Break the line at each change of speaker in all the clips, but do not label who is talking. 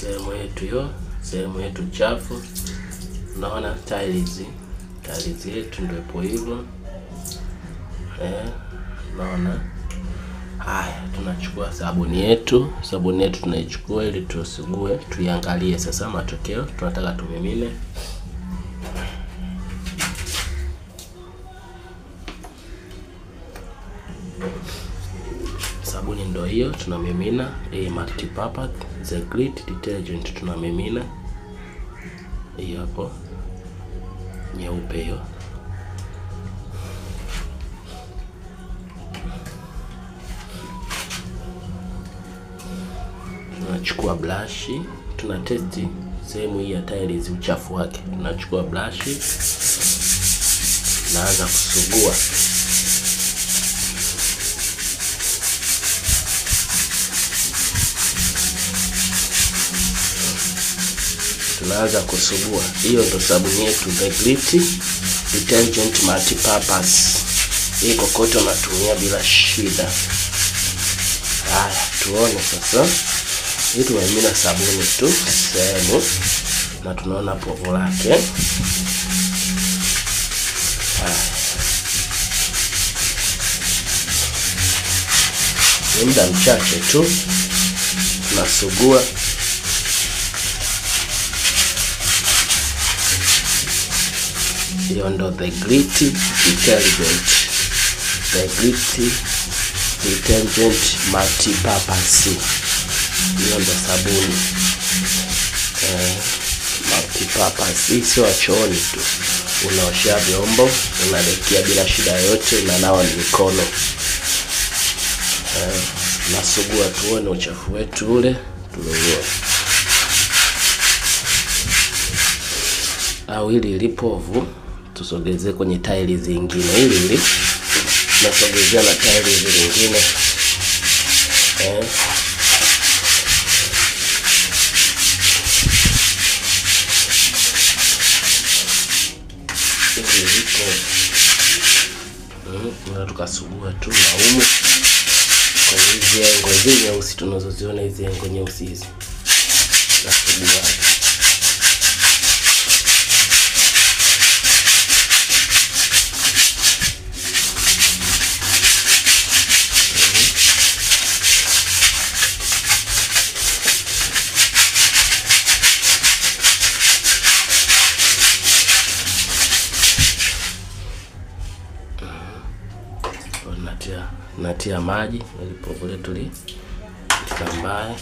Sehemu yetu hiyo, sehemu yetu chafu. Unaona tiles. Tiles yetu ndio ipo hivyo. Unaona? Haya, tunachukua sabuni yetu. Sabuni yetu tunaichukua ili tusugue, tuiangalie sasa matokeo. Tunataka tumimine. Sabuni ndio hiyo tunamimina, hii multi-purpose the great detergent tunamimina. Hiyo hapo nyeupe hiyo. Tunachukua brush, tuna test sehemu hii ya tiles uchafu wake. Tunachukua brush, naanza kusugua. Tunaanza kusugua. Hiyo ndo sabuni yetu The Grit Detergent Multi-Purpose. Hii kokote unatumia bila shida. Haya, tuone sasa. Hii tumemimina sabuni tu sehemu na tunaona povu lake. Haya. Ni muda mchache tu tunasugua. Hiyo ndo The Grit Detergent. The Grit Detergent Multi-Purpose. Hiyo ndo sabuni multi-purpose. Hii sio chooni tu, unaoshea vyombo, unadekia bila shida yote, unanawa mikono. Nasugua tuone uchafu wetu ule tulioua. Au hili lipovu tusogezee kwenye taili zingine. Hili hili nasogezea na taili zingine. Na tukasugua tu na umu kwenye hizi engo hizi nyeusi tunazoziona, hizi engo nyeusi hizi nasugua. Natia maji ili povu letu litambae.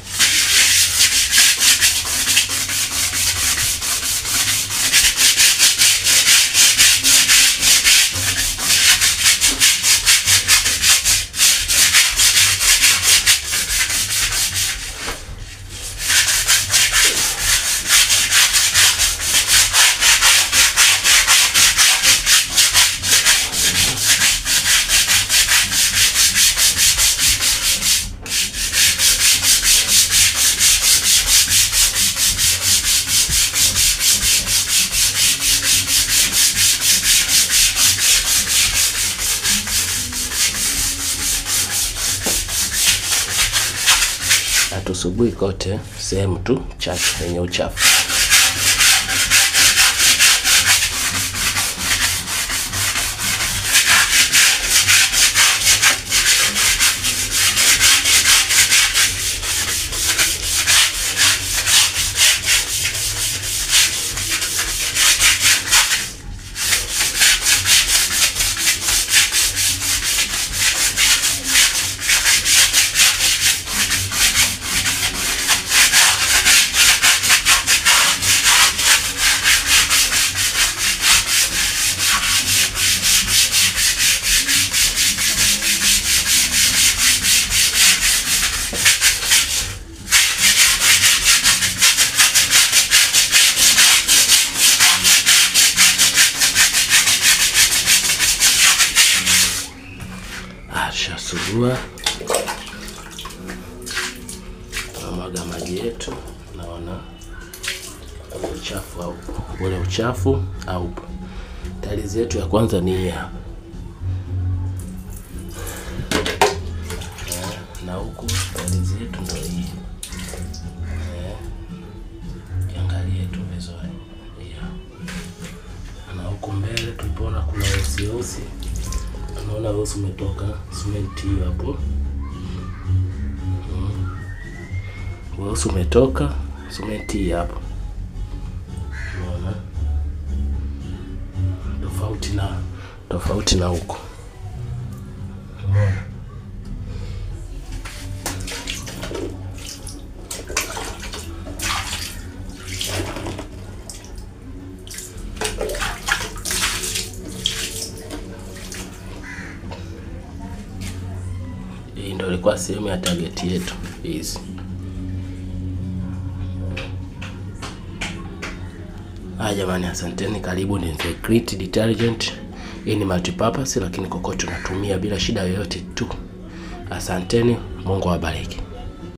Tusugui kote, sehemu tu chache yenye uchafu. Sugua, tunamwaga maji yetu, naona uchafu au ule uchafu au talizi yetu ya kwanza ni hii hapa, na huku talizi yetu ndio hii. vizuri. Yeah. Na huku mbele tulipoona kuna weusi weusi, tunaona weusi umetoka simenti hiyo hapo. Weusi umetoka simenti hii hapo. Unaona? Tofauti na huko. Unaona? Hii ndio ilikuwa sehemu ya target yetu hizi. Haya jamani, asanteni, karibu ni The Great Detergent. Hii ni multipurpose lakini kokote tunatumia bila shida yoyote tu. Asanteni, Mungu awabariki.